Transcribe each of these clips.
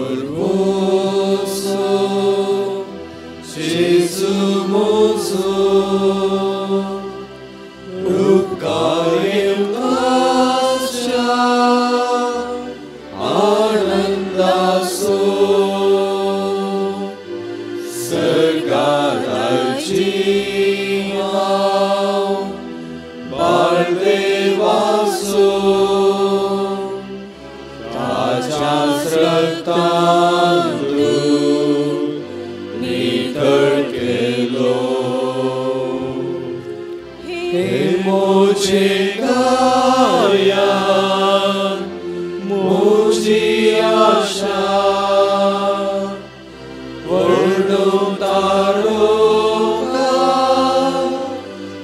Formoso Jesu mozo उपकारें आशा आनंदासो सर्गाची हांव बाळदेवासो ताच्या रक्तान नितळ केलो. हे मोजे गाया मोजी आशा वर्णो तारोका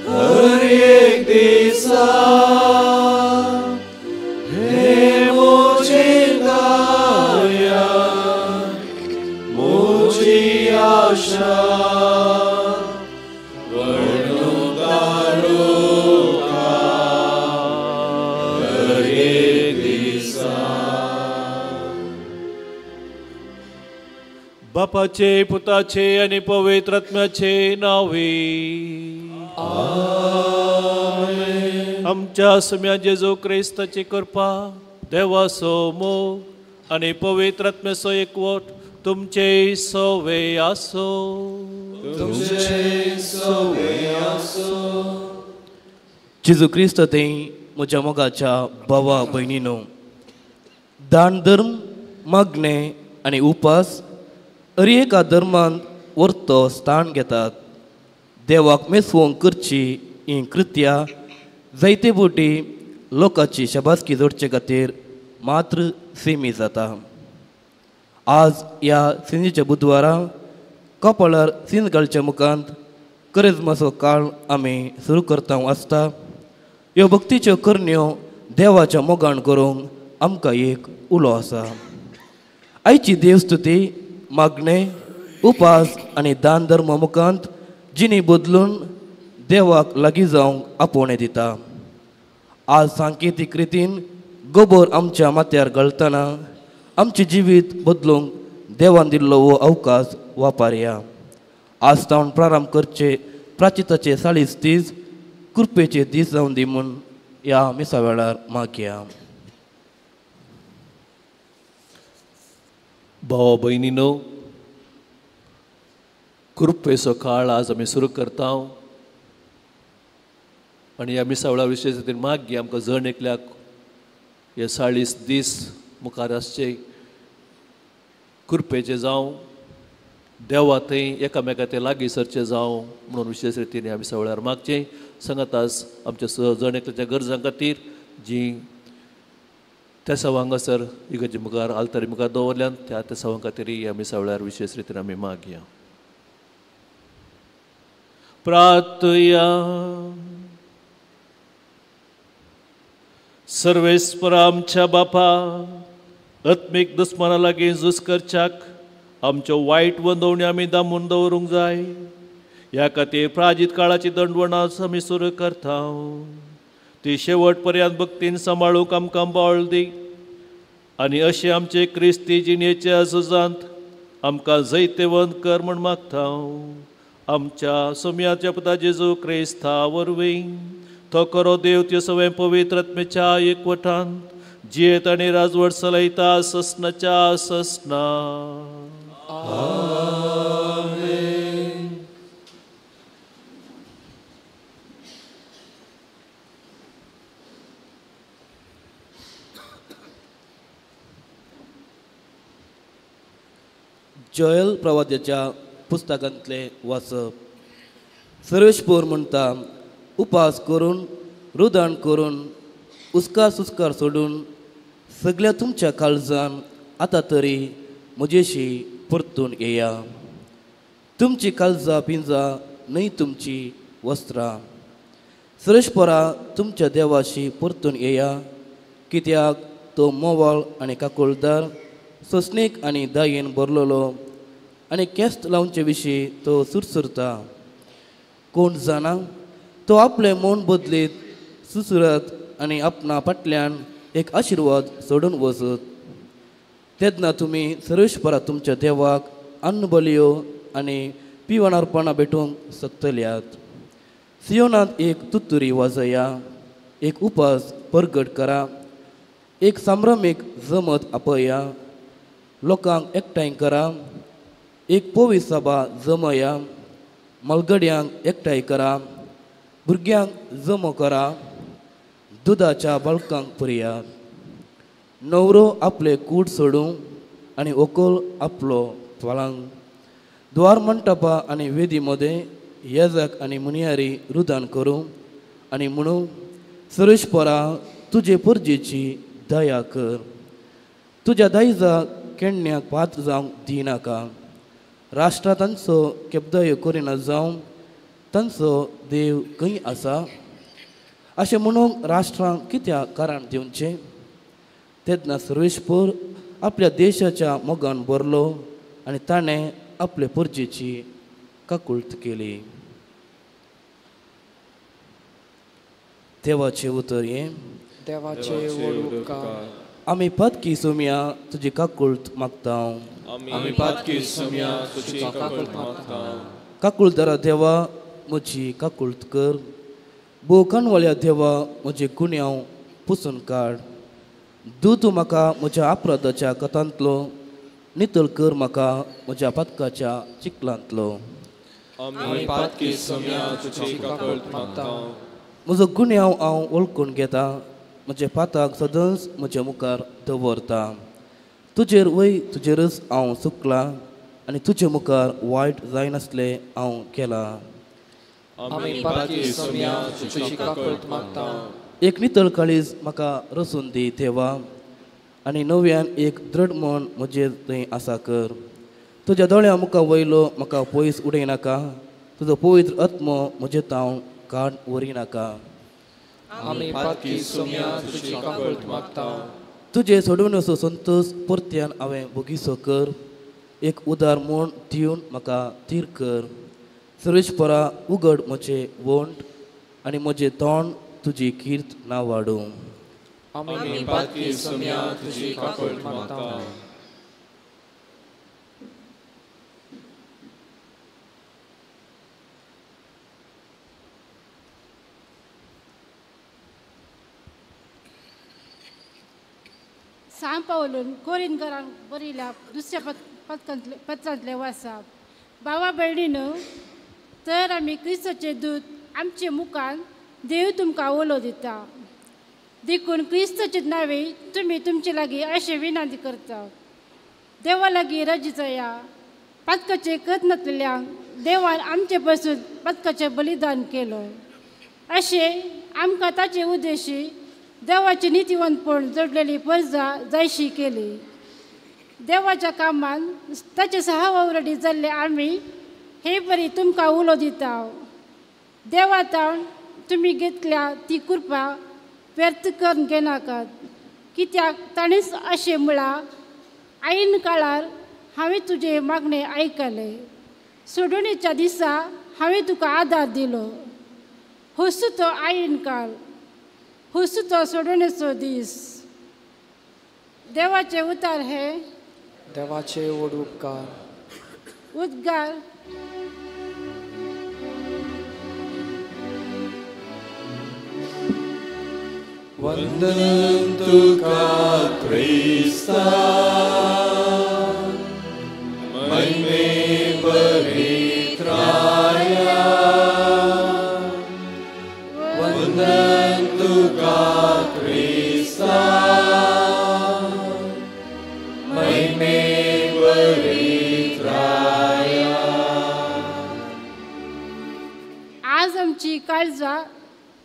हर एक दिसा. हे मोजे गाया मोजी आशा वर्णो तारोका हर एक दिसा. बापाचे पुताचे आणि पवित्र आत्म्याचे नावे आमेन. आमच्या सम्या जेजू क्रिस्ताची कृपा, देवाचो मोग आणि पवित्र आत्म्याचो एकवट तुमचे सवे आसो. तुमचे सवे आसो. जेजू क्रिस्त थंय म्हज्या मोगाच्या भावा भयणीनो, दान धर्म मागणें आनी उपास हर एका धर्मांत वर्तो स्थान घेतात. देवाक मेसवंक करची ही कृत्या जायते बोटी लोकांची शाबासकी जोडचे खातीर मात्र सीमी जाता. आज ह्या सिंजीच्या बुधवारा कपाळार सिंज घालच्या मुखांत करेजमाचो काळ आमी सुरू करता आसता. ह्यो भक्तीच्यो करण्यो देवाच्या मोगान करूंक आमकां एक उलो आसा. आयची देवस्तुती मागणें उपास आनी दान धर्म मुखांत जिणी बदलून देवाक लागीं जावंक आपोवणें दिता. आज सांकेतीक रितीन गोबोर आमच्या माथ्यार गळतना आमचें जिवीत बदलूंक देवान दिल्लो हो अवकाश वापरया. आज तावन प्रारंभ करचे प्राचिताचे 40 दीस कृपेचे दीस जावन दी म्हूण ह्या मिसा वेळार मागया. भावा भयणीनो, कृपेचो काळ आज आमी सुरू करता आनी ह्या मिसा वेळार विशेश रितीन मागया आमकां जण एकल्याक हे 40 दीस मुखार आसचे कृपेचे जावं, देवा थंय एकामेका ते लागीं सरचें जावं म्हणून विशेश रितीन ह्या मिसा वेळार मागचें. सांगात आज आमच्या जण एकल्याच्या गरजां खातीर जीं तेसांव हांगासर इगर्जे मुखार आल्तारी मुखार दवरल्यान त्या तेसांवां खातीर ह्या मिसा वेळार विशेश रितीन आमी मागया. प्रार्थया. सर्वेस्पर आमच्या बापा, आत्मीक दुस्मना लागीं झूज करच्याक आमच्यो वायट वंदवण्यो आमी दामून दवरूंक जाय. ह्या खातीर प्राजीत काळाची दंडवणां आमी सुरू करता. ती शेवट पर्यंत भक्तीन सांबाळूंक आमकां बळ दी आनी अशें आमचे क्रिस्ती जिणेच्या झुजांत आमकां जैतेवंत कर म्हूण मागता. आमच्या सोम्याच्या पुता जेजू क्रिस्ता वरवीं तो खरो देव त्यो सगळें पवित्र आत्म्याच्या एकवटांत जियेत आनी राजवट चलयता ससनाच्या ससना. आमेन. जोयल प्रवाद्याच्या पुस्तकांतलें वाचप. सर्वेस्पर म्हणटा, उपास करून रुदान करून उस्कार सुस्कार सोडून सगळ्या तुमच्या काळजान आतां तरी म्हजेशी परतून येया. तुमची काळजां पिंजां न्हय तुमची वस्त्रां. सर्वेस्परा तुमच्या देवाशी परतून येया, कित्याक तो मोवाळ आनी काकुळदार, सोंसणीक आनी दायेन भरलेलो आनी केस्त लावचे विशीं तो सुरसुरता. कोण जाणा तो आपलें मन बदलीत सुसुरत आनी आपणा फाटल्यान एक आशिर्वाद सोडून वचत. तेन्ना तुमी सर्वेस्परा तुमच्या देवाक अन्न बलयो आनी पिवणार्पणां भेटूंक शकतल्यात. सियोनांत एक तुतुरी वाजया, एक उपास परगट करा, एक संभ्रमीक जमत आपया, लोकांक एकठांय करा, एक पवी सभा जमया, मलगड्यांक एकठांय करा, भुरग्यांक जमो करा, दुदाच्या बाळकांक पुरया. न्हवरो आपले कूड सोडूं आनी व्हंकल आपलो फालांग. द्वार मंटपा आनी वेदी मदें येजक आनी मुनियारी रुदान करूं आनी म्हणूं, सर्वेस्परा तुजे परजेची दया कर, तुज्या दायजा केण्ण्याक पात्र जावंक दिनाका. राष्ट्रां तांचो केपदयो करिना जावं तांचो देव खंय आसा अशें म्हणूंक राष्ट्रांक कित्याक कारण दिवचें? तेन्ना सर्वेस्पर आपल्या देशाच्या मोगान भरलो आनी ताणें आपले परजेची काकुळट केली. देवाचें उतर हें. देवाचे व्हड उपकार. आमी पातकी सोम्या तुजी काकुळट मागता. आमी पातकी सोम्या तुजी काकुळट मागता. काकुळदारा देवा म्हजी काकुळट कर, भोव कानवाल्या देवा म्हजे गुन्यांव पुसून काड. दू तूं म्हाका म्हज्या अपराधाच्या कथांतलो, नितळ कर म्हाका म्हज्या पातकाच्या चिखलांतलो. आमी पातकी सोम्या तुजी काकुळट मागता. म्हजो गुन्यांव हांव वळखून घेता, म्हज्या पाताक सदांच म्हज्या मुखार दवरता. तुजेर वय तुजेरच हांव चुकलां आनी तुजे मुखार वायट जायनासलें हांव केलां. आमी पातकी सोम्या तुजी काकुळट मागता. एक नितळ काळीज म्हाका रचून दी देवा, आनी नव्यान एक दृढ मन म्हजेर थंय आसा कर. तुज्या दोळ्या मुखार वयलो म्हाका पयस उडयनाका, तुजो पवित्र आत्मो म्हजे तावन काड व्हरिनाका. आमी पातकी सोम्या तुजी काकुळट मागता. तुजे सोडवणेचो संतोश परत्यान हांवें भोगीसो कर, एक उदार म्हूण दिवन म्हाका थीर कर. सर्वेस्परा उगड म्हजें वोंट आनी म्हजें तोंड तुजी कीर्त ना वाडूं. आमी पातकी सोम्या तुजी काकुळट मागता. सांग पावलून कोरिनकरांक बरयल्या दुसऱ्या पत्रांतलें वाचप. बाबा भयणीनो, तर आमी क्रिस्ताचे दूत आमचे मुखान देव तुमकां उलो दिता, देखून क्रिस्ताचे नांवे तुमी तुमचे लागीं अशें विनंती करता. देवा लागीं रजी जाया. पातकाचें करनातल्यांक देवान आमचे पसून पातकाचें बलिदान केलो, अशें आमकां ताचे उद्देशी देवाची नितीवंतपण जोडलेली परजा जायशी केली. देवाच्या कामान ताचे सहा वावरडी जाल्ले आमी हे बरी तुमकां उलो दिता. देवा तावन तुमी घेतल्या ती कृपा व्यर्थ करून घेनाकात, कित्याक ताणेंच अशें म्हळां, ऐन काळार हांवें तुजें मागणें आयकलें, सोडवणेच्या दिसा हांवें तुका आदार दिलो. हसू तो ऐन काळ, हसू तो सोडवणेचो दीस. देवाचे उतार हे. देवाचे व्हड उपकार. उद्गार. वंदन तुका क्रिस्ता, महिमे परित्राया. वंदन तुका क्रिस्ता, महिमे परित्राया. आज आमची काळजां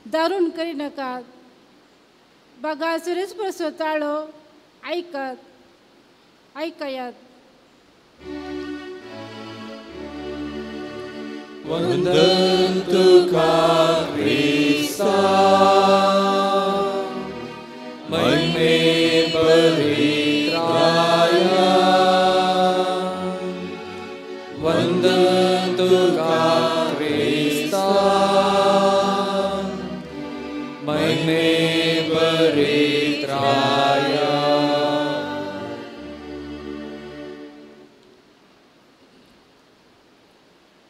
दारून करिनाकात, बागा सुरेश ताळो आयकात आयकयात. वंदन तुका क्रिस्ता, महिमे परित्राया. वंदन तुका क्रिस्ता, महिमे परित्राया.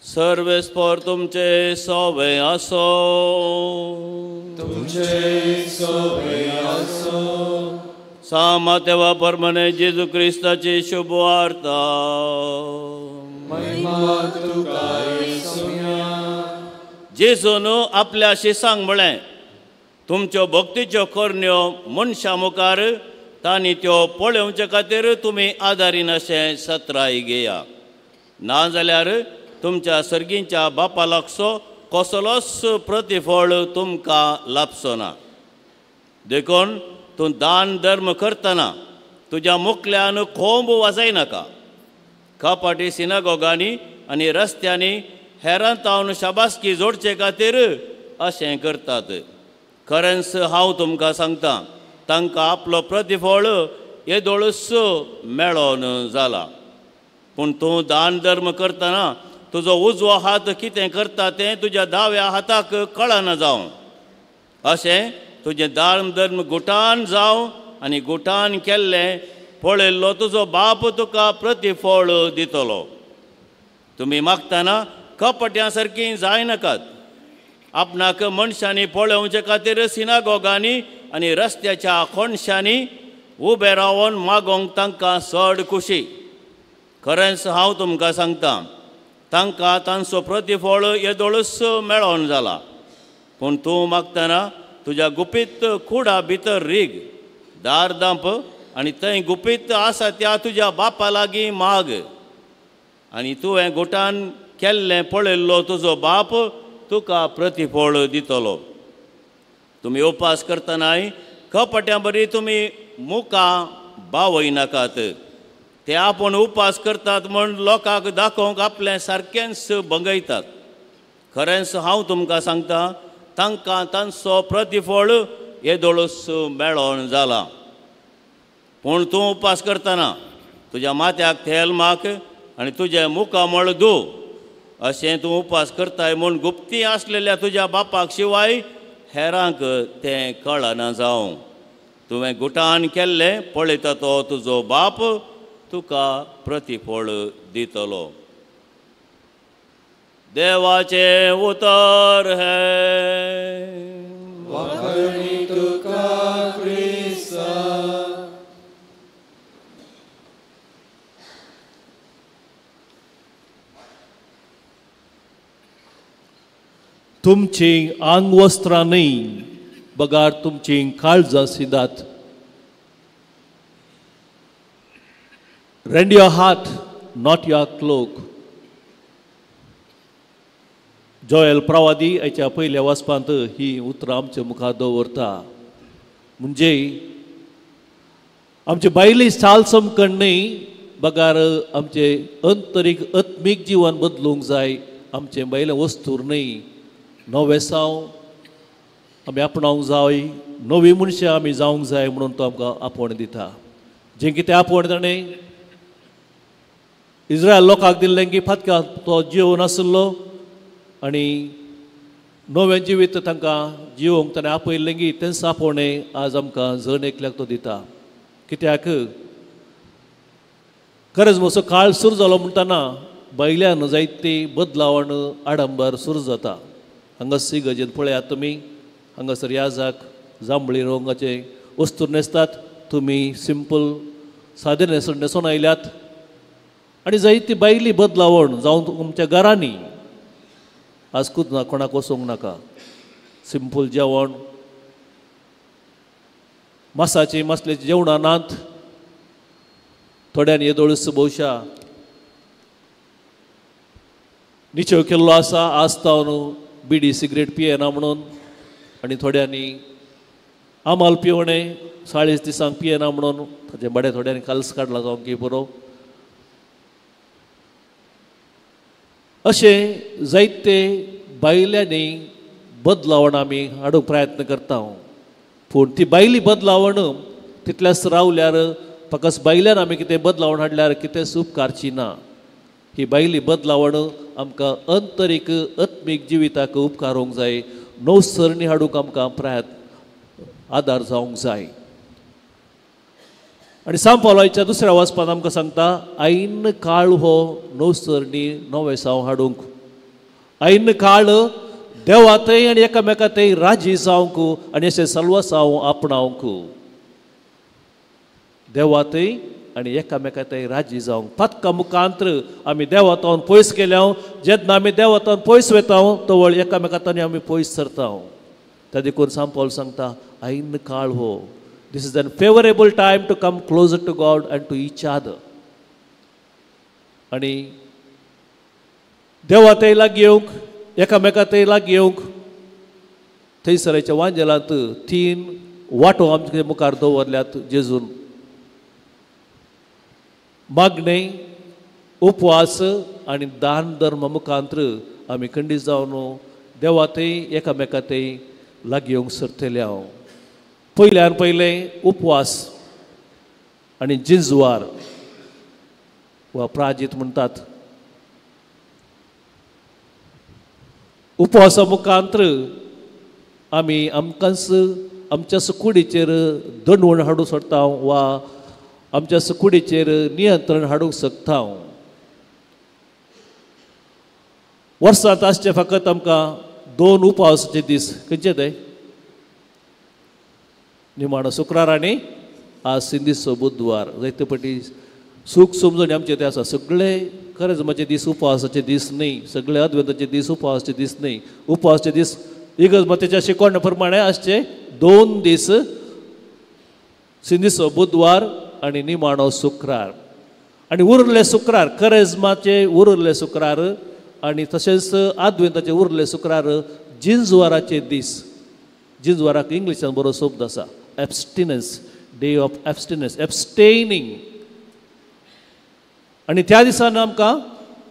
सर्वेस्पर तुमचे सोवे आसो. तुमचे सोवे आसो. सामातेवा परमने जेजू क्रिस्ताची शुभवार्ता. महिमा तुका येसुया. जेजून आपल्या शिसांक म्हळें, तुमच्यो भक्तीच्यो करण्यो मनशां मुखार तांणी त्यो पळोवचे खातीर तुमी आदारीन अशें सत्राय घेया, नाजाल्यार तुमच्या सर्गींच्या बापा लागचो कसलोच प्रतिफळ तुमकां लाभचो ना. देखून तूं दान धर्म करतना तुज्या मुखल्यान खोंब वाजयनाका. कपाटी सिनागोगांनी आनी रस्त्यांनी हेरां तावन शाबासकी जोडचे खातीर अशें करतात. खरेंच हांव तुमकां सांगता, तांकां आपलो प्रतिफळ येदोळूच मेळोन जाला. पूण तूं दान धर्म करतना तुजो उजवो हात कितें करता तें तुज्या दाव्या हाताक कळना जावं. अशें तुजें दान धर्म गुटान जावं आनी गुटान केल्लें पळयल्लो तुजो बाप तुका प्रतिफळ दितलो. तुमी मागतना कपट्यां सारकीं जायनाकात. आपणाक मनशांनी पळोवचे खातीर सिनागोगांनी आनी रस्त्याच्या कोनशांनी उबे रावन मागोंक तांकां चड खुशी. खरेंच हांव तुमकां सांगता, तांकां तांचो प्रतिफळ येदोळूच मेळोन जाला. पूण तूं मागतना तुज्या गुपीत कुडा भितर रीग, दार दांप आनी थंय गुपीत आसा त्या तुज्या बापा लागीं माग, आनी तुवें गुटान केल्लें पळयल्लो तुजो बाप तुका प्रतिफळ दितलो. तुमी उपास करतनाय कपट्यां बरी तुमी मुखां बावयनाकात. ते आपूण उपास करतात म्हूण लोकांक दाखोवंक आपलें सारकेंच भंगयतात. खरेंच हांव तुमकां सांगता, तांकां तांचो प्रतिफळ येदोळूच मेळोन जाला. पूण तूं उपास करतना तुज्या माथ्याक तेल माख आनी तुजें मुखामळ धू. अशें तूं उपास करताय म्हूण गुप्ती आसलेल्या तुज्या बापाक शिवाय हेरांक तें कळना जावं. तुवें गुटान केल्लें पळयता तो तुजो बाप तुका प्रतिफळ दितलो. देवाचें उतर हें. वाखणी तुका क्रिस्ता. तुमचीं आंगवस्त्रां न्हय बगार तुमचीं काळजां सिदात. Rend your heart, not your cloak. Joel प्रवादी हाच्या पयल्या वाचपांत ही उतरां आमच्या मुखार दवरता. म्हणजे आमची बायली चाल चमकण न्हय बगार आमचें अंतरीक आत्मीक जिवन बदलूंक जाय. आमचें बायलें वस्तूर न्हय, नवें साव आमी आपणावंक जाय, नवी मनशां आमी जावंक जाय म्हणून तो आमकां आपोवणें दिता. जें कितें आपोवणें ताणें इस्रायल लोकांक दिल्लें की फातक्या तो जिवन आसलो आनी नवें जिवीत तांकां जिवोवंक ताणें आपयल्लें की तेंच आपोवणें आज आमकां जण एकल्याक तो दिता. कित्याक खरेंच म्हजो काळ सुरू जालो म्हणटना भायल्यान जायती बदलावण आडंबर सुरू जाता. हांगासर गजेन पळयात तुमी, हांगासर याजाक जांबळी रंगाचे वस्तू न्हेसतात, तुमी सिंपल सादे न्हेसण न्हेसोन आयल्यात आनी जायती बायली बदलावण जावन तुमच्या घरांनी आजकूच ना कोणाक वचूंक नाका. सिंपल जेवण, मासाची मासलेची जेवणां नात, थोड्यांनी येदोळूच भोवशा निचेव केल्लो आसा आज तावन बिडी सिगरेट पियेना म्हणून, आनी थोड्यांनी आमाल पिवणें 40 दिसांक पियेना म्हणून ताचें बडे थोड्यांनी काल्स काडला जावं की पुरो. अशें जायते बायल्यांनी बदलावण आमी हाडूंक प्रयत्न करता, पूण ती बायली बदलावण तितल्याच रावल्यार फकत बायल्यान आमी कितें बदलावण हाडल्यार कितेंच उपकारची ना. ही बायली बदलावण आमकां अंतरीक आत्मीक जिविताक उपकारूंक जाय, नवसरणी हाडूंक आमकां प्रयत्न आदार जावंक जाय. आनी सांपावलाच्या दुसऱ्या वाचपान आमकां सांगता आयन काळ हो नवसरणी नवें साव हाडूंक. ऐन काळ देवा थंय आनी एकामेका थंय राजी जावंक आनी अशें सलवसांव आपणावंक. देवा थंय आनी एकामेका थंय राजी जावंक. पातका मुखांत्र आमी देवातावन पयस गेल्या. जेन्ना आमी देवातावन पयस वता तवळ एकामेकांनी आमी पयस सरता. त्या देखून सांग पावल सांगता ऐन काळ हो. This is an favourable time to come closer to God and to each other. आनी देवा थंय लागीं येवंक, एकामेका थंय लागीं येवंक थंयसराच्या वांजेलांत 3 वांटो आमचे मुखार दवरल्यात जेजून. मागणें, उपवास आनी दान धर्म मुखांत्र आमी खंडीत जावन देवा थंय एकामेका थंय लागीं येवंक सरतले. हांव पयल्यान पयलें उपवास आनी जिंजवार वा प्राजीत म्हणटात. उपवासा मुखांत्र आमी आमकांच आमच्या कुडीचेर दंडवण हाडूंक शकता वा आमच्या कुडीचेर नियंत्रण हाडूंक शकता. वर्सांत आसचे फकत आमकां 2 उपवासाचे दीस. खंयचे ते? निमाणो शुक्रार आनी आज सिंदीचो बुधवार. जायते पटी सूख समजून आमचे ते आसा. सगळे खरेंच दीस उपवासाचे दीस न्हय, सगळे अद्वैताचे दीस उपवासाचे दीस न्हय. उपवासाचे दीस इगर्ज मतेच्या शिकवणे प्रमाणे आसचे 2 दीस, सिंदीचो बुधवार आनी निमाणो शुक्रार. आनी उरले शुक्रार करेजमाचे उरले शुक्रार आनी तशेंच आद्वेंताचे उरले शुक्रार जिंजवाराचे दीस. जिंजवाराक इंग्लिशान बरो शब्द आसा एबस्टिनन्स, डे ऑफ एबस्टिनन्स, एबस्टेनिंग. आनी त्या दिसान आमकां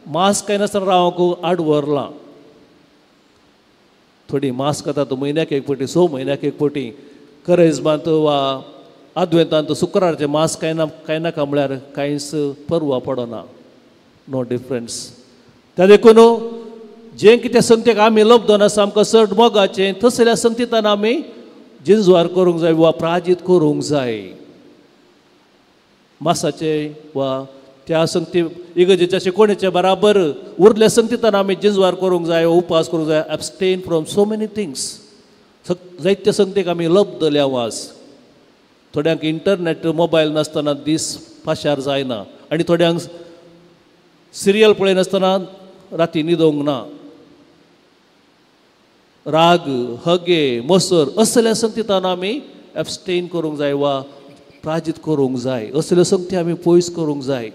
मास्क खायनासतना रावंक आड व्हरलां. थोडी मास्क खाता म्हयन्याक एक फावटी, 6 म्हयन्याक एक फावटी. करेजमांत वा आद्वेंतांत शुक्रारचें मास्क खायना खायनाका म्हळ्यार कांयच परवा पडना, नो डिफरन्स. त्या देखून जें कितें संगतीक आमी लब्धन आसा आमकां चड मोगाचें तसल्या संगतीतान आमी जिंजवार करूंक जाय वा प्राजीत करूंक जाय. मासाचे वा त्या संगती इगर्जेच्या शिकवणेचे बराबर उरल्या संगतीतान आमी जिंजवार करूंक जाय, उपवास करूंक जाय. Abstain from so many things. जायत्या संगतीक आमी लब्धल्या वास. थोड्यांक इंटरनेट मोबायल नासतना दीस पाशार जायना आनी थोड्यांक सिरियल पळयनासतना राती न्हिदोंक ना. राग, हगे, मसर असल्या संगतीतान आमी एबस्टेन करूंक जाय वा प्राजीत करूंक जाय. असल्यो संगती आमी पयस करूंक जाय.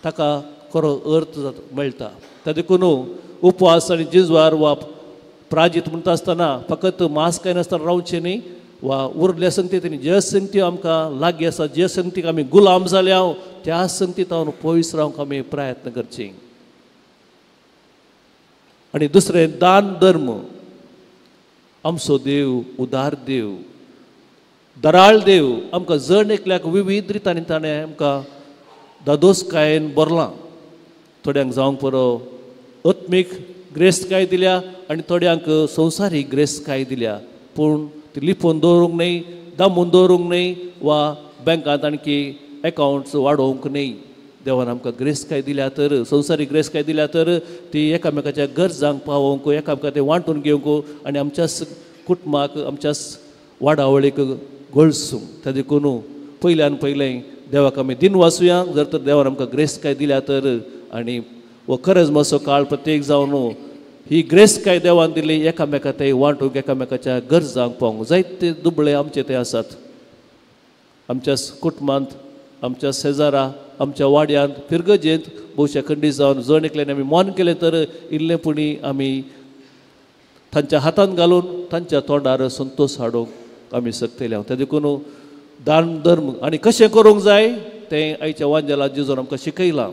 ताका खरो अर्थ मेळटा. त्या देखून उपवास आनी जिजवार वा प्राजीत म्हणटा आसतना फकत मास्क खायनासतना रावचें न्ही वा उरल्या संगतींत ज्या संगती आमकां लागीं आसा, ज्या संगतीक आमी गुलाम जाल्या त्या संगतींत पयस रावंक आमी प्रयत्न करचे. आनी दुसरें दान धर्म. आमचो देव उदार देव, दराळ देव. आमकां जण एकल्याक विविध रितांनी ताणें आमकां दादोसकायेन भरलां. थोड्यांक जावंक पुरो आत्मीक ग्रेस्तकाय दिल्या आनी थोड्यांक संवसारीक ग्रेस्तकाय दिल्या. पूण ती लिपोवन दवरूंक न्हय, दामून दवरूंक न्हय वा बँकांत आणखी एकावंट्स वाडोवंक न्हय. देवान आमकां ग्रेस्तकाय दिल्या तर, संवसारीक ग्रेस्तकाय दिल्या तर ती एकामेकाच्या गरजांक पावोवंक, एकामेका ते वांटून घेवंक आनी आमच्याच कुटुंबाक, आमच्याच वाडावळीक गळसूंक. त्या देखून पयल्यान पयलें देवाक आमी दिन वाचुया जर तर देवान आमकां ग्रेस्तकाय दिल्या तर. आनी हो खरेंच मातसो काळ प्रत्येक जावन ही ग्रेस्तकाय देवान दिली एकामेका ते वांटूंक, एकामेकाच्या गरजांक पावोवंक. जायते दुबळे आमचे ते आसात आमच्या कुटुंबांत, आमच्या शेजारा, आमच्या वाड्यांत, फिरगजेंत. भोवशा खंडीत जावन जण एकल्यान आमी मौन केलें तर इल्लें पुणी आमी तांच्या हातांत घालून तांच्या तोंडार संतोश हाडूंक आमी शकतले. त्या देखून दान धर्म आनी कशें करूंक जाय तें आयच्या वांजेला जेजून आमकां शिकयलां.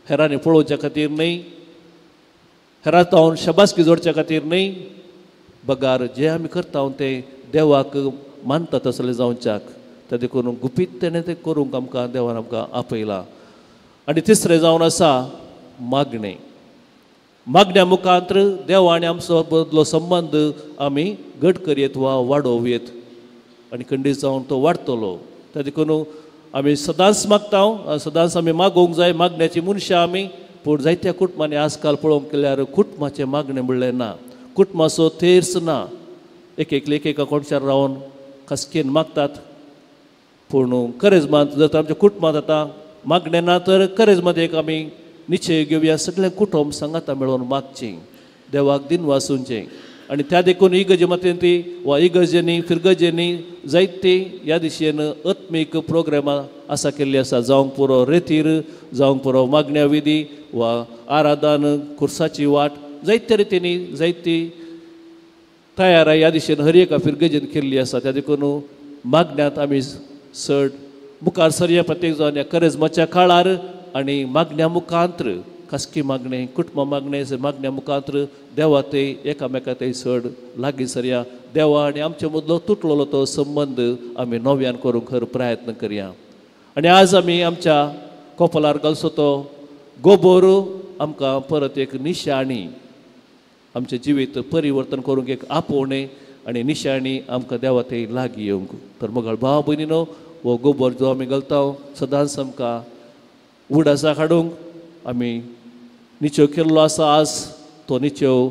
हेरांनी पळोवच्या खातीर न्हय, हेरां तावन शाबासकी जोडच्या खातीर न्हय, बगार जें आमी करता तें देवाक मानता तसलें जावच्याक. त्या देखून गुपीत तेणें तें करूंक आमकां देवान आमकां आपयलां. आनी तिसरें जावन आसा मागणें. मागण्या मुखांत्र देव आनी आमचो बदलो संबंद आमी घट करयेत वा वाडोवयेत आनी खंडीत जावन तो वाडटलो. त्या देखून आमी सदांच मागता, सदांच आमी मागोवंक जाय. मागण्याची मनशां आमी. पूण जायत्या कुटुंबांनी आजकाल पळोवंक गेल्यार कुटुंबाचें मागणें म्हणलें ना, कुटुंबाचो तेर्स ना. एक एकले एक एका कोणशार रावन खासकेन मागतात. पूण करेजमांत जर आमच्या कुटुंबांत आतां मागणें ना तर करेजमांत एक आमी निश्चय घेवया, सगळें कुटुंब सांगाता मेळोवन मागचें, देवाक दिन वासूंचें. आनी त्या देखून इगर्जे मातयेन ती वा इगर्जेनी फिरगर्जेनी जायती ह्या दिशेन आत्मीक प्रोग्रामां आसा केल्ली आसा. जावंक पुरो रेतीर, जावंक पुरो मागण्या विधी वा आराधन, खुर्साची वाट, जायते रितींनी जायती तयार ह्या दिशेन हर एका फिरगर्जेन केल्ली आसा. त्या देखून मागण्यांत आमी चड मुखार सरया प्रत्येक जावन ह्या करेजमाच्या काळार आनी मागण्या मुखांत्र खासकी मागणें, कुटुंब मागणें, मागण्या मुखांत्र देवा ते एकामेका ते चड लागीं सरया. देवा आनी आमचे मदलो तुटलेलो तो संबंद आमी नव्यान करूंक खर प्रयत्न करया. आनी आज आमी आमच्या कोपलार घालचो तो गोबोर आमकां परत एक निशाणी, आमचें जिवीत परिवर्तन करूंक एक आपोवणें आनी निशाणी आमकां देवा ते लागीं येवंक. तर मगळ भाव भयणीनो, हो गोबोर जो आमी घालता सदांच आमकां उडासा हाडूंक आमी निचेव केल्लो आसा. आज तो निचेव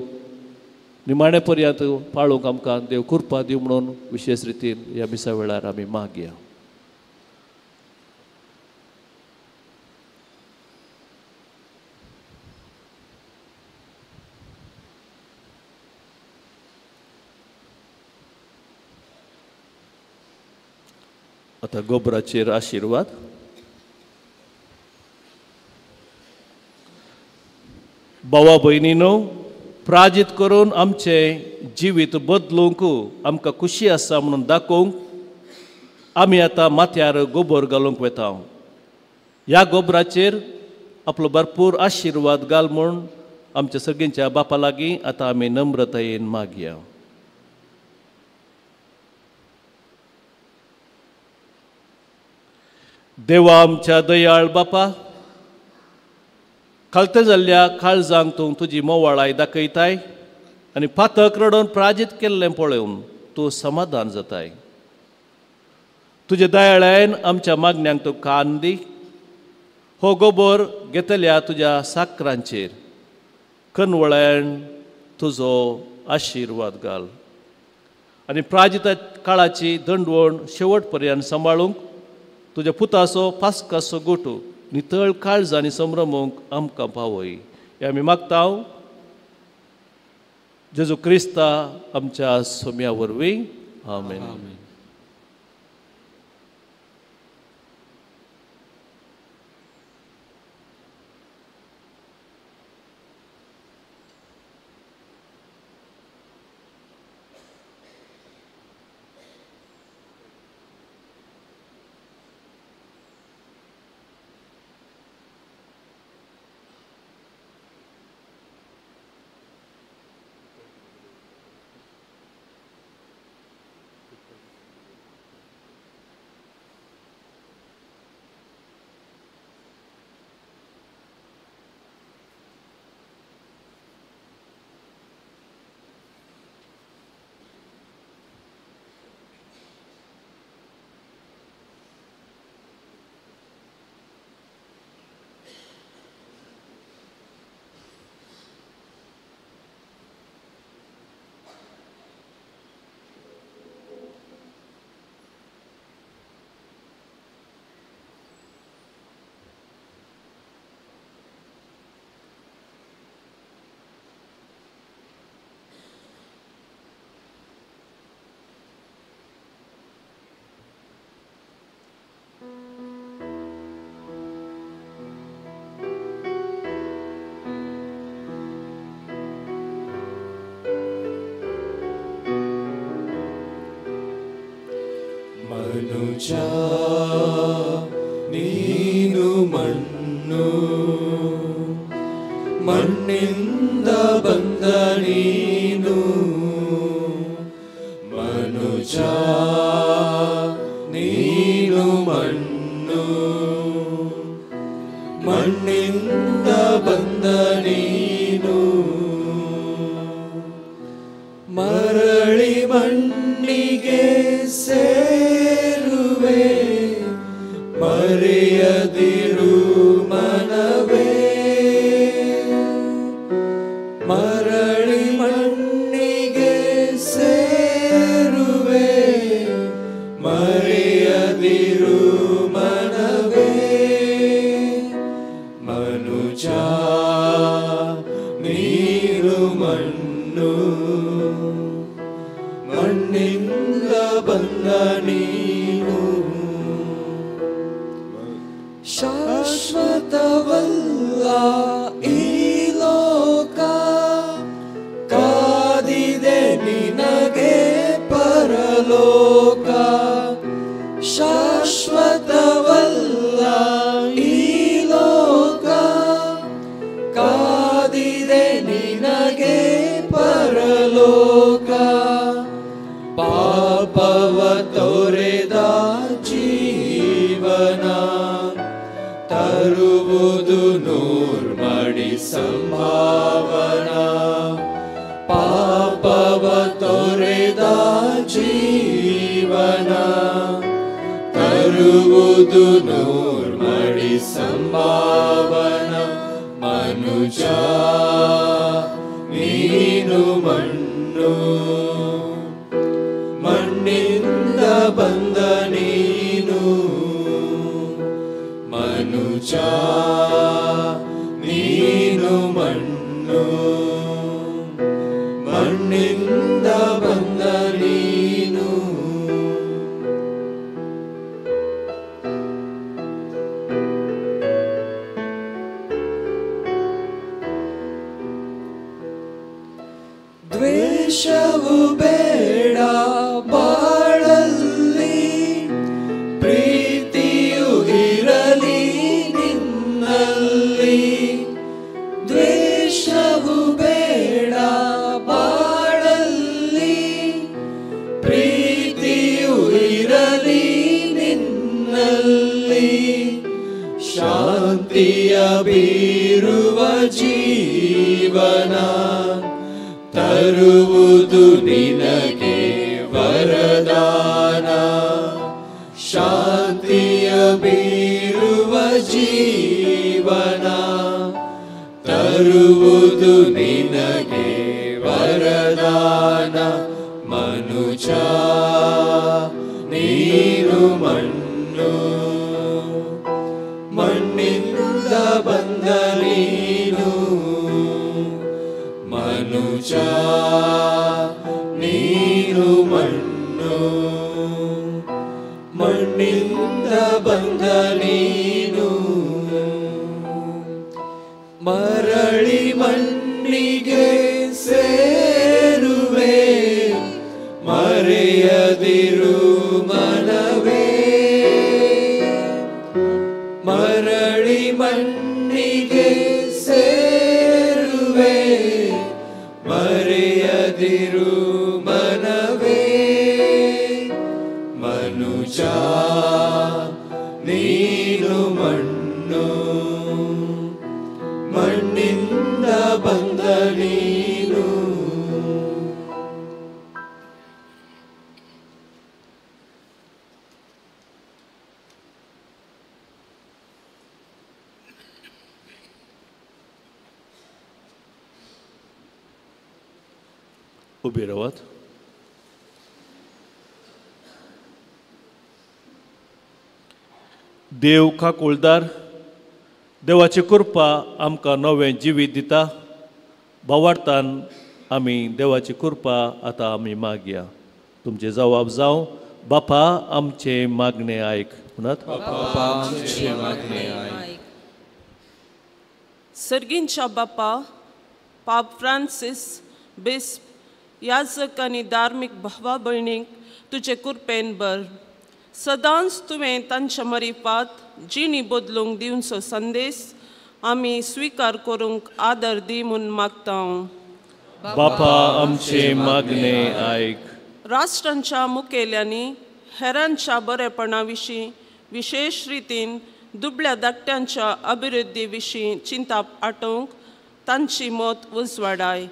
निमाणे पर्यंत पाळूंक आमकां देव कृपा दिवं म्हणून विशेश रितीन ह्या मिसा वेळार आमी मागया. आतां गोबराचेर आशिर्वाद. भावा भयणीनो, प्राजीत करून आमचें जिवीत बदलूंक आमकां खुशी आसा म्हणून दाखोवंक आमी आतां माथ्यार गोबर घालूंक वता. ह्या गोबराचेर आपलो भरपूर आशिर्वाद घाल म्हूण आमच्या सगळ्यांच्या बापा लागीं आतां आमी नम्रतायेन मागया. देवा आमच्या दयाळ बापा, खालते जाल्ल्या काळजांक तूं तुजी मोवाळाय दाखयताय आनी पातक रडोवन प्राजीत केल्लें पळोवन तूं समाधान जाताय. तुजे दयाळायन आमच्या मागण्यांक तूं कान दी. हो गोबोर घेतल्या तुज्या साकरांचेर कनवळायन तुजो आशिर्वाद घाल आनी प्राजित काळाची दंडवण शेवट पर्यंत सांबाळूंक तुज्या पुताचो पास्काचो गोटू नितळ काळज आनी संभ्रमूंक आमकां पावय. हे आमी मागता जेजू क्रिस्ता आमच्या सोम्या वरवीं. आमेन. ಮನುಜ ನೀನು ಮಣ್ಣು, ಮಣ್ಣಿಂದ ಬಂದ ನೀನು. ಮನುಜ ನೀನು ಮಣ್ಣು, ಮಣ್ಣಿಂದ ಬಂದ ನೀನು. ಮರಳಿ ಮಣ್ಣಿಗೆ ಸೇರುವೆ, ಮರೆಯದಿರು ಮನವೇ. ಮನುಜ ನೀನು ಮಣ್ಣು, ಮಣ್ಣಿಂದ ಬಂದ ನೀನು. ಶಾಶ್ವತವಲ್ಲ ಈ ಲೋಕ, ಕಾದಿದೆ ನಿನಗೆ ಪರಲೋಕ. ಶಾಶ್ವತವಲ್ಲ ಈ ಲೋಕ, ಕಾದಿದೆ ನಿನಗೆ ಪರಲೋಕ. ಪಾಪವ ತೊರೆದ ಜೀವನ ತರುವುದು ನೂರ್ಮಡಿ ಸಂಭಾವನಾ. ಪಾಪವ ತೊರೆದ ಜೀವನ ತರುವುದು ನೂರ್ಮಡಿ ಸಂಭಾವನ. ಮನುಜ ನೀನು ಮಣ್ಣು, ಮಣ್ಣಿಂದ ಬಂದ ನೀನು. ಮನುಜ ನೀನು ಮಣ್ಣು, ಮಣ್ಣಿಂದ ಬಂದ ನೀನು. ದ್ವೇಷವು ಬೇಡ ಬಾಳಲ್ಲಿ, ಪ್ರೀತಿಯು ಇರಲಿ ನಿನ್ನಲ್ಲಿ. ದ್ವೇಷವು ಬೇಡ ಬಾಳಲ್ಲಿ, ಪ್ರೀತಿಯು ಇರಲಿ ನಿನ್ನಲ್ಲಿ. ಶಾಂತಿಯ ಬೀರುವ ಜೀವನ ತರುವುದು ನಿನಗೆ ವರದಾನ. ಶಾಂತಿಯ ಬೀರುವ ಜೀವನ ತರುವುದು ನಿನಗೆ ವರದಾನ. ಮನುಜ ನೀನು ಮಣ್ಣು, ಮಣ್ಣಿಂದ ಬಂದ ನೀನು. ಮನುಜ ನೀನು ಮಣ್ಣು, ಮಣ್ಣಿಂದ ಬಂದ ನೀನು. ಮರಳಿ ಮಣ್ಣಿಗೆ ಸೇರುವೆ, ಮರೆಯದಿರು ಮನವೇ. ಮರಳಿ ಮಣ್ಣಿಗೆ ಸೇರುವೆ, ಮರೆಯದಿರು ಮನವೇ. ಮನುಜ ನೀನು ಮಣ್ಣು, ಮಣ್ಣಿಂದ ಬಂದ ನೀನು. उबी रावात. देव काकुळदार, देवाची कृपा आमकां नवें जिवीत दिता. भावार्थान आमी देवाची कृपा आतां आमी मागया. तुमचे जवाब जावं. बापा आमचें मागणें आयक. म्हणत बापा आमचें मागणें आयक. सर्गींच्या बापा, पाप फ्रांसीस बिस्प, याजक आनी धार्मीक भावा भयणींक तुजे कृपेन भर. सदांच तुवें तांच्या मरिपात जिणी बदलूंक दिवचो संदेश आमी स्विकार करूंक आदर दी म्हूण मागता. बापा आमचें मागणें आयक. राष्ट्रांच्या मुखेल्यांनी हेरांच्या बरेपणा विशीं, विशेश रितीन दुबळ्या धाकट्यांच्या अभिवृद्धी विशीं चिंताप आटोवंक तांची मत उजवाडाय.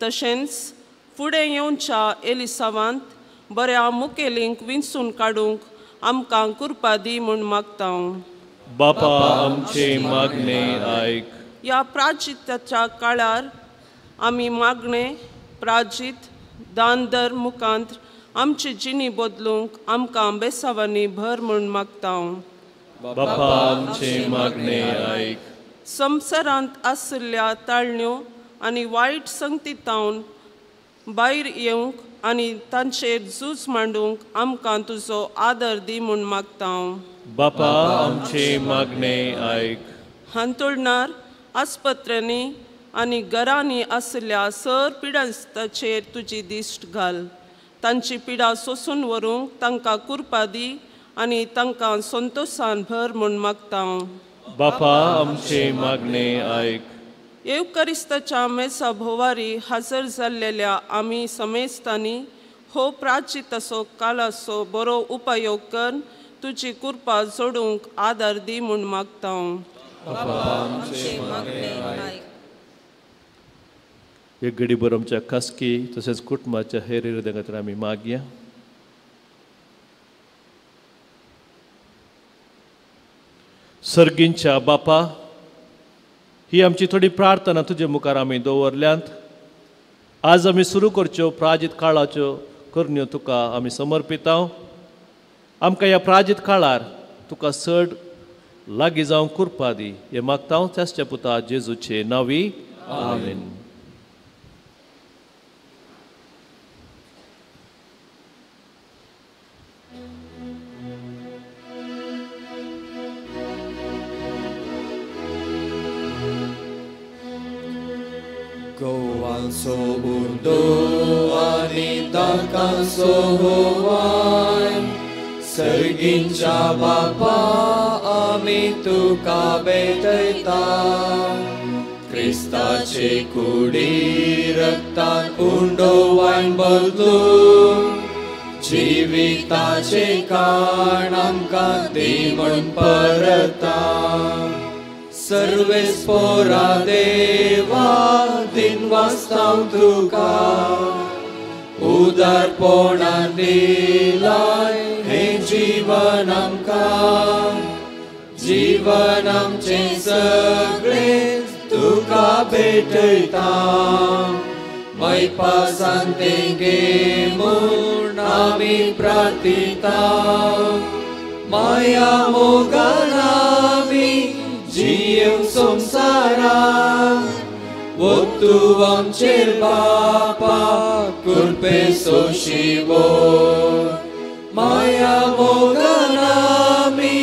तशेंच फुडें येवच्या एलिसावांत बऱ्या मुखेलींक विंचून काडूंक आमकां कृपा दी म्हूण मागता. बापा आमचें मागणें आयक. ह्या प्राजिताच्या काळार आमी मागणें, प्राजीत, दान धर्म मुखांत आमची जिणी बदलूंक आमकां बेसावांनी भर म्हूण मागता. बापा आमचें मागणें आयक. संवसारांत आशिल्ल्या ताळण्यो आनी वायट संगतीतावन भायर येवंक आनी तांचेर झूज मांडूंक आमकां तुजो आदर दी म्हूण मागता. बापा आमचे मागणे आयक. हांतुळणार आस्पत्र्यांनी आनी घरांनी आशिल्ल्या सर पिडास्ताचेर तुजी दिश्ट घाल. तांची पिडा सोसून व्हरूंक तांकां कुरपा दी आनी तांकां संतोशान भर म्हूण मागता. बापा आमचे मागणे आयक. येवकरिस्ताच्या मेसा भोवारी हजर जाल्लेल्या आमी समेस्तांनी हो प्राचिताचो कालाचो बरो उपयोग कर तुजी कुरपा जोडूंक आदार दी म्हूण मागता. एक घडीभर आमच्या खासगी तशेंच कुटुंबाच्या हेर हृदया खातीर आमी मागया. सर्गींच्या बापा, ही आमची थोडी प्रार्थना तुजे मुखार आमी दवरल्यांत. आज आमी सुरू करच्यो प्राजीत काळाच्यो करण्यो तुका आमी समर्पितां. आमकां ह्या प्राजीत काळार तुका चड लागीं जावंक कुरपा दी हें मागता त्याच्या पुता जेजूचे नांवी, आमेन. गोवांचो उर्दो आनी दाकांचो होवाय सर्गींच्या बापा आमी तुका भेटयता. क्रिस्ताचे कुडी रक्तान उंडो वायन बदलून जिविताचे काण आमकां दी म्हूण परता. सर्वेस्पोरा देवा दिनवासतांव तुका उदारपणान दिलाय हें जीवन आमकां. जीवन आमचें सगळें तुका भेटयता. मैपासान तें घे म्हूण आमी प्रार्थिता. माया मोगान आमी जियेवंक संवसाराक वतू आमचेर बापा कृपेचो शिवो. माया मोगान आमी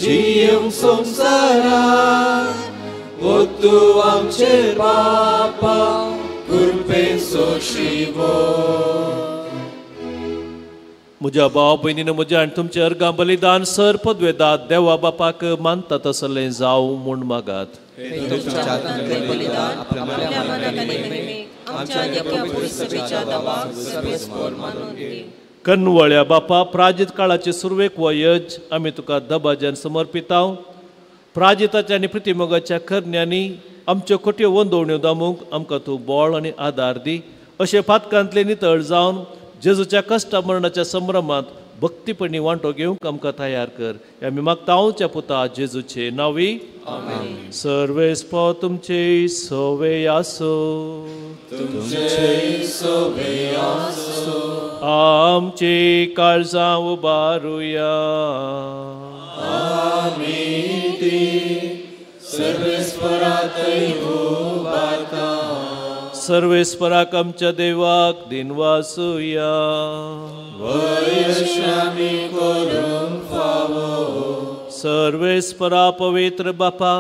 जियेवंक संवसाराक वतू आमचेर बापा कृपेचो शिवो. म्हज्या भाव भयणीन म्हज्या आनी तुमचें अर्गां बलिदान सर पदवेदात देवा बापाक मानता तसलें जावं म्हूण मागात. कनवळ्या बापा, प्राजीत काळाचे सुरवेक हो यज आमी तुका दबाज्यान समर्पितांव. प्राजिताच्या आनी प्रतिमोगाच्या करण्यांनी आमच्यो खोट्यो वंदोवण्यो दामूंक आमकां तूं बळ आनी आदार दी. अशें पातकांतले नितळ जावन जेजूच्या कश्टा मरणाच्या संभ्रमांत भक्तीपणी वांटो घेवंक आमकां तयार कर. आमी मागता आमच्या पुता जेजूचे नांवी, सर्वेस्पो तुमचे सोवे आसो. आमची काळजां उबारुया. सर्वेस्पराक आमच्या देवाक दिनवासुया. सर्वेस्परा पवित्र बापा,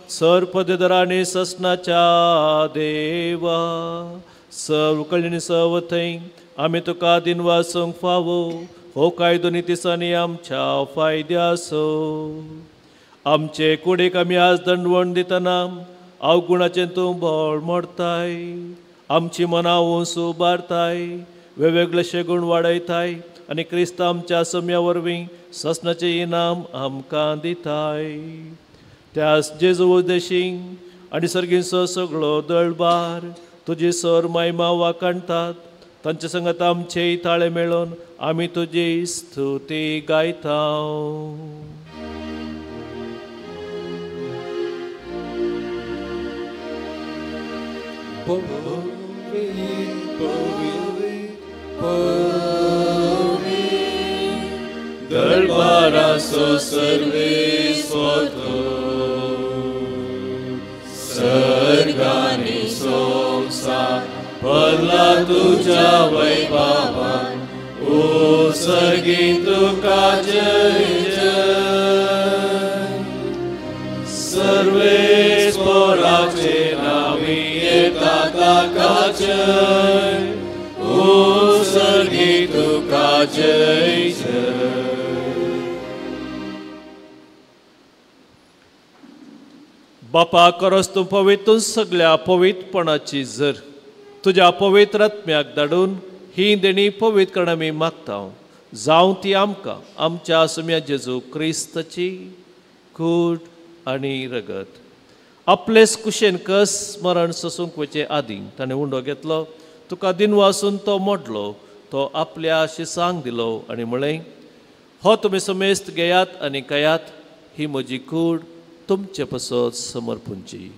सर पदधरांनी ससनाच्या देवा, सर्व कळणी सर्व थंय आमी तुका दिनवासूंक फावो. हो कायदो नितिसांनी आमच्या फायद्यासो. आमचे कुडीक आमी आज दंडवण दितना अवगुणाचें तूं बळ मोडताय, आमची मनां उंच उबारताय, वेगवेगळे गुण वाडयताय आनी क्रिस्त आमच्या सम्या वरवीं ससनाचें इनाम आमकां दिताय. त्यास जेजू उद्देशी आनी सर्गींचो सगळो दळबार तुजी सर मायमा वाखाणतात. तांचे संगत आमचे ताळे मेळोवन आमी तुजी स्तुती गायता. दरबाराचो सर्वेस्पर सर्गानी संवसार भरला तुज्या वैभवान, ओ सर्गी तुका जय जय. सर्वेस्पराचे नांवी येता ताका जय, ओ सर्गी तुका जय जय. बापा करस तूं पवित्र सगळ्या पवित्रपणाची जर तुज्या पवित्र आत्म्याक धाडून ही देणी पवित्र करण आमी मागता, जावं ती आमकां आमच्या सुम्या जेजू क्रिस्ताची कूड आनी रगत. आपलेच कुशेन कस मरण सोसूंक वचचे आदीं ताणें उंडो घेतलो, तुका दिनवासून तो मोडलो, तो आपल्या शिसांक दिलो आनी म्हळें, हो तुमी समेस्त घेयात आनी खायात, ही म्हजी कूड तुमचे पसत समर्पूंची.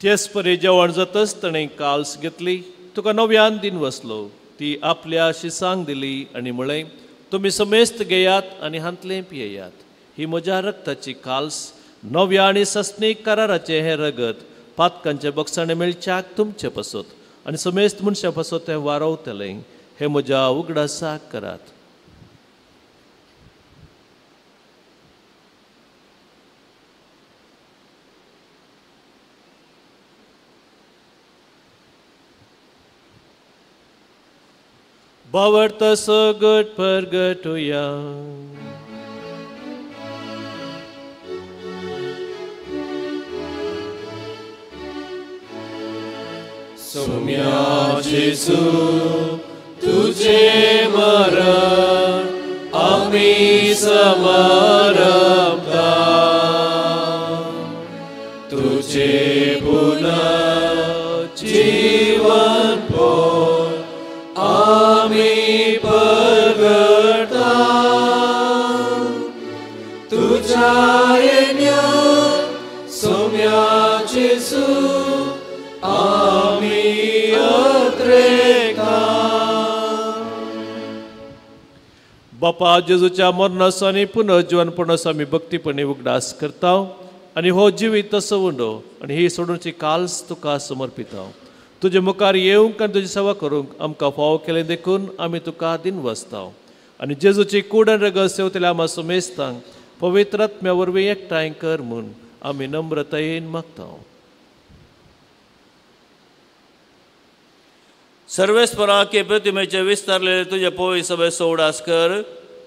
तेच परी जेवण जातच ताणें काल्स घेतली, तुका नव्यान दिन वसलो, ती आपल्या शिसांक दिली आनी म्हळें, तुमी समेस्त घेयात आनी हांतलें पियेयात, ही म्हज्या रक्ताची काल्स, नव्या आनी सस्नीक कराराचें हें रगत पातकांचे बक्षाणे मेळच्याक तुमचे पसत आनी समेस्त मनशां पसत तें वारवतलें, हें म्हज्या उगडासाक करात. बावर्त सगट परगटुया. सोम्या जेजू तुझे मरण आमी समरपता, तुझे पुनर्जीवन पोर आमी परगटा, तुझ्या येण्या सोम्या जेजू आमी अत्रेका. बापा जेजूच्या मरणाचो आनी पुनर्जीवनपणाचो आमी भक्तीपणी उगडास करता आनी हो जिवीत तसो उंडो आनी ही सोडूनची काल्स तुका समर्पिता. तुजे मुखार येवंक आनी तुजी सेवा करूंक आमकां फावो केलें देखून आमी तुका दिनवासता आनी जेजूची कूड आनी रगत सेवतल्या आमा सुमेस्तांक पवित्र आत्म्या वरवीं एकठांय कर म्हूण आमी नम्रतायेन मागता. सर्वेस्पराके प्रतिमेचे विस्तारलेले तुजे पवित्र सभे सोडास कर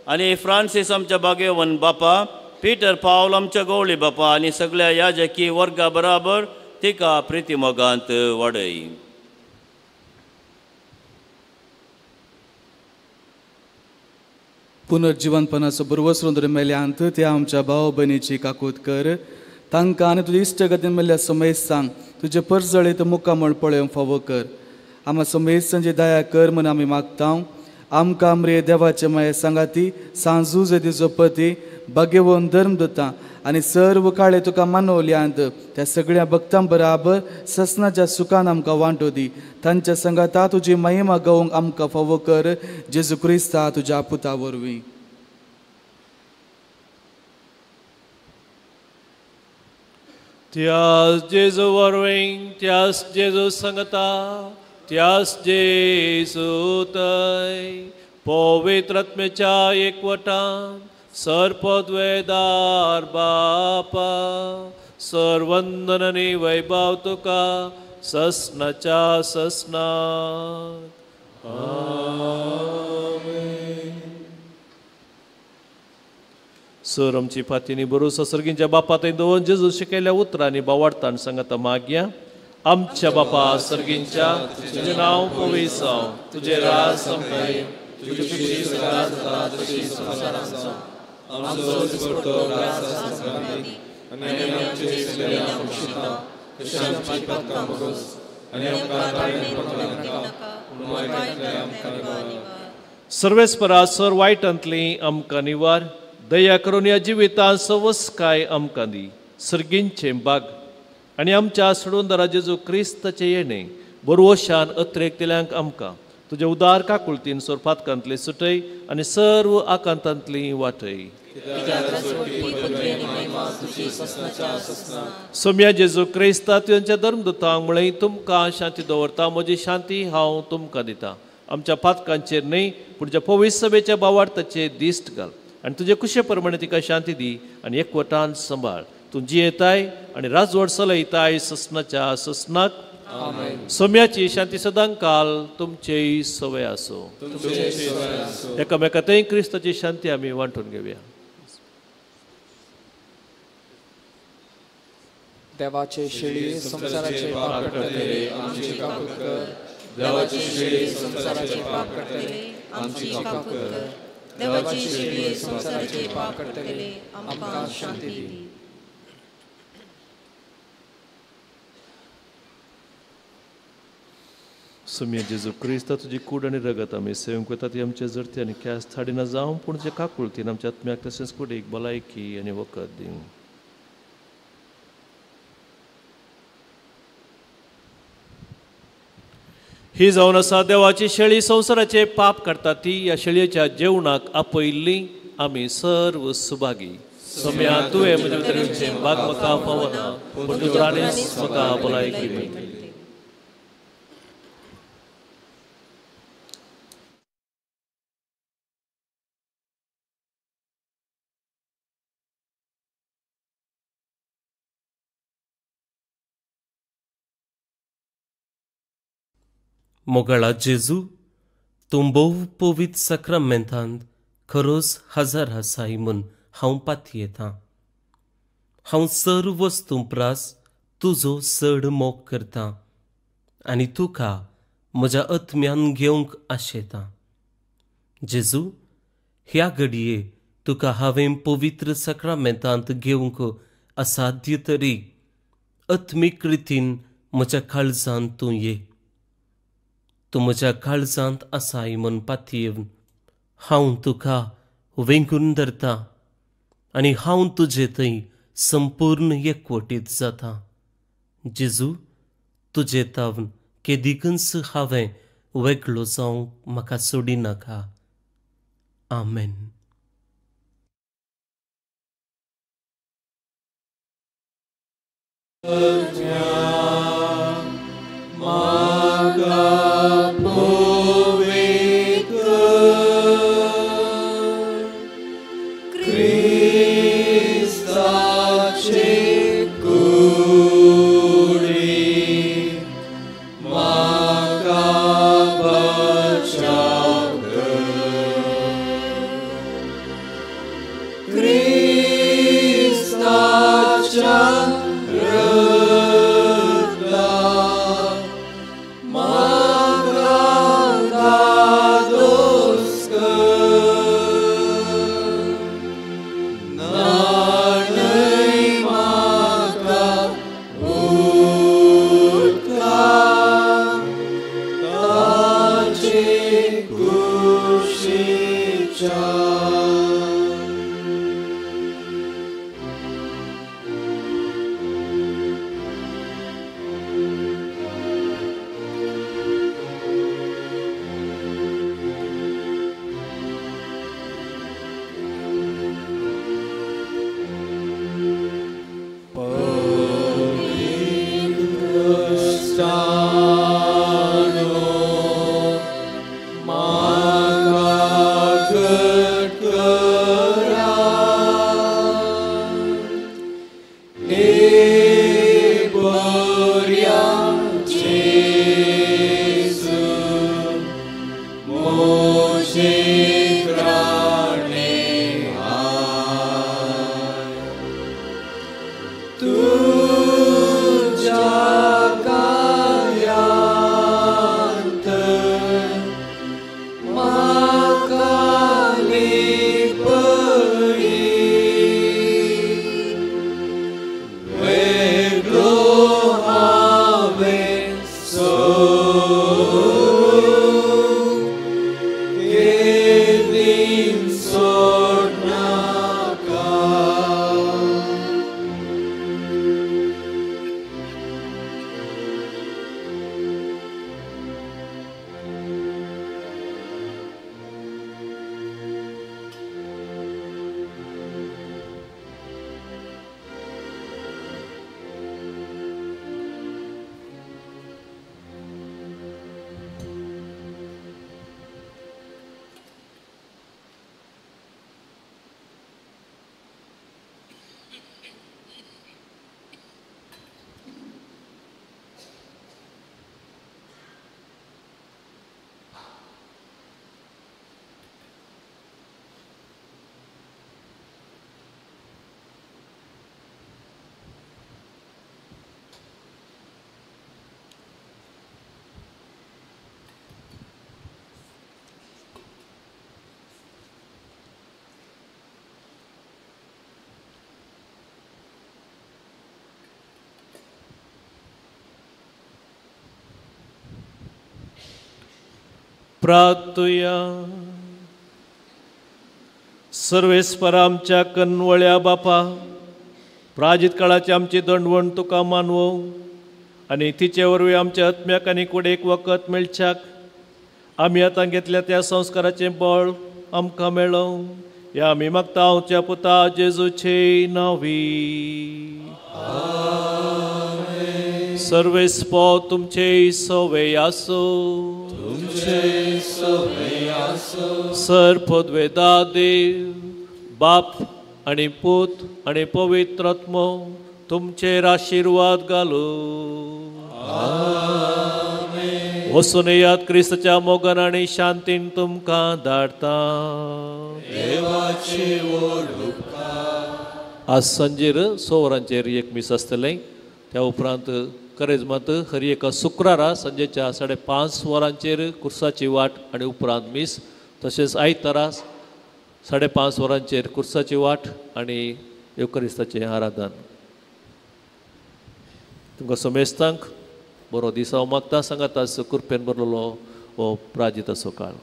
आनी फ्रांसीस आमच्या बागेवन बापा, पीटर पावल आमच्या गवळी बापा आनी सगळ्या याजकी वर्गा बराबर तिका प्रितीमोगांत वाडय. पुनर्जीवनपणाचो बरवसरून मेल्यांत त्या आमच्या भाव भयणीची काकूत कर, तांकां आनी तुजे इश्टगतीन मेल्ल्या समेस्तांक तुजे परजळीत मुखामळ पळोवंक फावो कर. आमा समेस्तांची दया कर म्हूण आमी मागता. आमकां आमरे देवाचे माये सांगाती सांजू तिचो पती भाग्यवन धर्म दिता आनी सर्व काळे तुका मानवल्यांत त्या सगळ्या भक्तां बराबर ससनाच्या सुखान आमकां वांटो दी. तांच्या संगाता तुजी महिमा गावंक आमकां फावो कर, जेजू क्रिस्ता तुज्या पुता वरवीं. त्यास जेजू वरवीं, त्यास जेजू संगता, त्यास जेजू तय पवित्र आत्म्याच्या एकवटान सर्पद्वेदार बापा सर्वंदन आनी वैभव तुका ससनाच्या ससनाक. आमेन. सर आमची फातीनी बरो सर्गींच्या बापा थंय दवरून जेजू शिकयल्या उतरांनी बावाडतान सांगता मागया. आमच्या बापा सर्गींच्या, तुजें नांव पवित्र जावं, तुजें राज आमकां, तुजी खुशी सदांच जाता तशी संवसारांत जावं. आमचो दिसपट्टो ग्रास आमकां दी आनी आमचे सगळ्या बक्षिता तशें आमची पातकां बगस आनी आमकां ताळेन पडूंक नाका, पूण वायटांतल्यान आमकां निवार. सर्वेस्परा सर वायटांतली आमकां निवार, दया करून ह्या जिवितांत सवसकाय आमकां दी. सर्गींचें बाग आनी आमच्या सोडवणदारा जेजू क्रिस्ताचें येणें बरवशान अत्रेकतल्यांक आमकां तुजे उदार काकुळतीन सोरपातकांतली सुटय आनी सर्व आकांतांतली वाटय. सोम्या जेजू क्रिस्ता तुमच्या धर्मदूतांक म्हळें तुमकां शांती दवरता, म्हजी शांती हांव तुमकां दिता. आमच्या पातकांचेर न्हय पूण ज्या पवित्र सभेच्या बावार्थाचेर दिश्ट घाल आनी तुजे कुशे प्रमाणे तिका शांती दी आनी एकवटान सांबाळ. तूं जियेताय आनी राजवट चलयताय ससनाच्या ससनाक. सोम्याची शांती सदांकाल तुमचेय सवय आसूं. एकामेका थंय क्रिस्ताची शांती आमी वांटून घेवया. देवाचे शेळी संवसाराचे पाप काडटले आमची काकूत कर. देवाची शेळी संवसाराचे पाप काडटले आमची काकूत कर. देवाची शेळी संवसाराचे पाप काडटले आमकां शांती दी. सोम्या जेजू क्रिस्ता तुजी कूड आनी रगत आमी सेवंक वता ती आमचे जरती आनी ख्यास्त हाडिना जावं, पूण जे काकुळतीन आमच्या आत्म्याक तशेंच कुडीक भलायकी आनी वखद दिवं. ही जावन आसा देवाची शेळी संवसाराचे पाप काडटा ती ह्या शेळयेच्या जेवणाक आपयल्ली आमी सर्व सुभागी. सोम्या तुवें म्हज्या भितर येवचें भाग म्हाका फावना, पूण तुज्या म्हाका भलायकी मेळटली. मोगाळा जेजू, तूं भोव पवित्र साक्रामेंतांत खरोच हजार आसाय म्हूण हांव पातयेतां. हांव सर्व वस्तूं प्रास तुजो चड मोग करतां आनी तुका म्हज्या आत्म्यान घेवंक आशेतां. जेजू, ह्या घडये तुका हांवें पवित्र साक्रामेंतांत घेवंक असाध्य तरी आत्मीक रितीन म्हज्या काळजांत तूं ये. तूं म्हज्या काळजांत आसाय म्हूण पातयेवन हांव तुका वेंगून धरता आनी हांव तुजे थंय संपूर्ण एकवटीत जाता. जेजू, तुजे तावन केदिकूच हांवें वेगळो जावंक म्हाका सोडिनाका. आमेन. Christacha प्रार्थुया. सर्वेस्पर आमच्या कनवळ्या बापा, प्राजित काळाची आमची दंडवण तुका मानवो आनी तिचे वरवीं आमच्या आत्म्याक आनी कुडेक वखद मेळच्याक आमी आतां घेतल्या त्या संस्काराचें बळ आमकां मेळों. ह्या आमी मागता आमच्या पुता जेजूचे नांवी. सर्वेस्पर तुमचे सवे आसो. तुमचे सवे आसो. सर पदवेदा देव बाप आनी पूत आनी पवित्र आत्मो तुमचेर आशिर्वाद घालू. वचून येयात क्रिस्ताच्या मोगान आनी शांतीन तुमकां धाडटा. देवाची ओडुका. आज सांजेर 6 वरांचेर एक मीस आसतलें. त्या उपरांत करेजमात हर एका शुक्रारा सांजेच्या 5:30 वरांचेर कुर्साची वाट आनी उपरांत मीस, तशेंच आयतारा 5:30 वरांचेर कुर्साची वाट आनी येवकरिस्ताचें आराधन. तुमकां समेस्तांक बरो दीस हांव मागता. सांगात आज कृपेन भरलेलो हो प्राजिताचो काळ.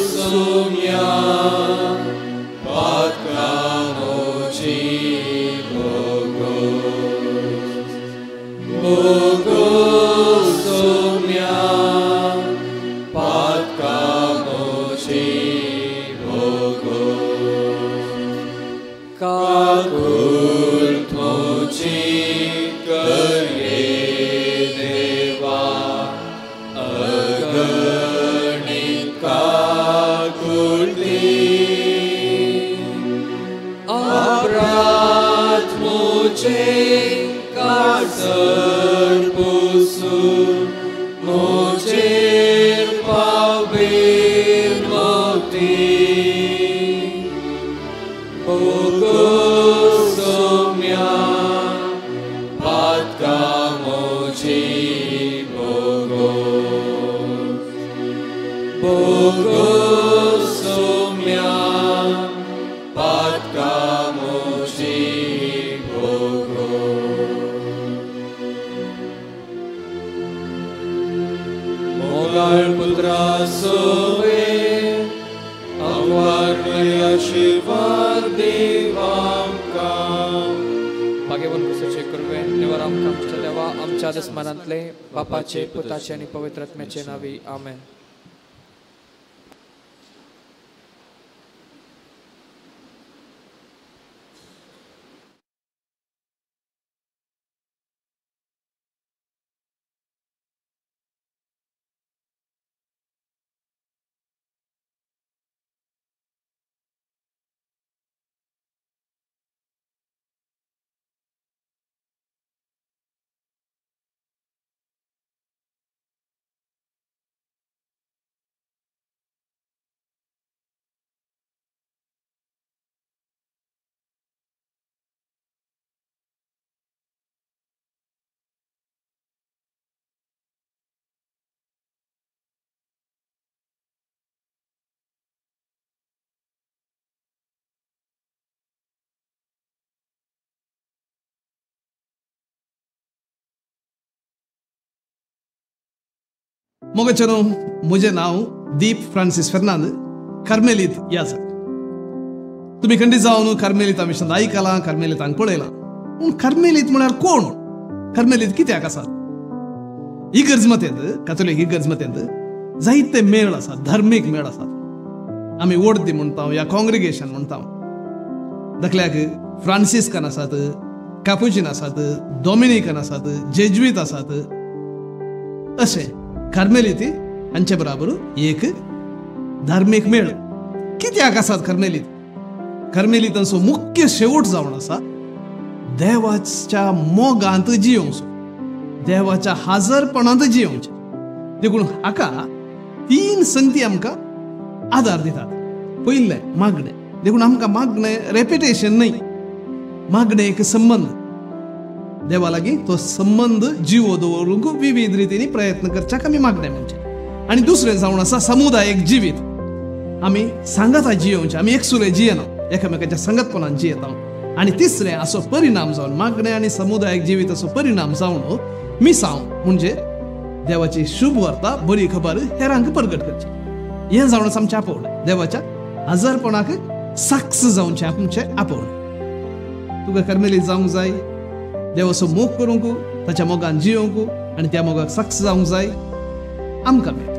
Bogosumya patkamochi bogos. Bogosumya patkamochi bogos. Kakult mochi karye deva aganit kakulti. Aprat moche karsar pusu mocher pavir moti. Bogosumya patkamochi bogos. Bogosumya patkamochi bogos. Mogal putra sove avarnaya Shiva देवांकां. भाग्यवान क्रिस्ताचे कृपेन निवार आमकां आमच्या देवा आमच्या दस्मानांतले बापाचे पुताचे आनी पवित्र आत्म्याचे नांवी. आमेन. मोगचनो म्हजें नांव दीप फ्रांसीस फेर्नांद, कार्मेलीत याजक. तुमी खंडी जावन कार्मेलीता मिशन आयकलां, कार्मेलितांक पळयलां. पूण कार्मेलीत म्हळ्यार कोण? कार्मेलीत कित्याक आसात? इगर्ज मतेंत, कातोलीक इगर्ज मतेंत जायते मेळ आसात, धार्मीक मेळ आसात. आमी ओडदी म्हणटा या कॉंग्रिगेशन म्हणटा. धाकल्याक फ्रांसिस्कन आसात, कापुचीन आसात, डॉमिनिकन आसात, जेज्वीत आसात. अशें कार्मेलीत हांचे बराबर एक धार्मीक मेळ कित्याक आसात कार्मेलीत? कार्मेलितांचो मुख्य शेवट जावन आसा देवाच्या मोगांत जियोवचो, देवाच्या हाजरपणांत जियोवचें. देखून हाका 3 संगती आमकां आदार दितात. पयलें मागणें. देखून आमकां मागणें रेपिटेशन न्हय, मागणें एक संबंद देवा लागीं, तो संबंद जिवो दवरूंक विविध रितींनी प्रयत्न करच्याक आमी मागणें म्हणचें. आनी दुसरें जावन आसा समुदायीक जिवीत. आमी सांगाता जियोवचें, आमी एकसुरे जियेना, एकामेकाच्या सांगातपणान जियेता. आनी तिसरें असो परिणाम जावन मागणें आनी समुदायीक जिविताचो परिणाम जावन मिसांव म्हणजे देवाची शुभ वार्ता, बरी खबर हेरांक परगट करची. हें जावन आसा आमचें आपोवणें, देवाच्या हजारपणाक साक्ष जावचें आमचें आपोवणें. तुका कर्मेलीत जावंक जाय, देवाचो मोग करूंक, ताच्या मोगान जियोवंक आनी त्या मोगाक साक्ष जावंक जाय. आमकां मेळ.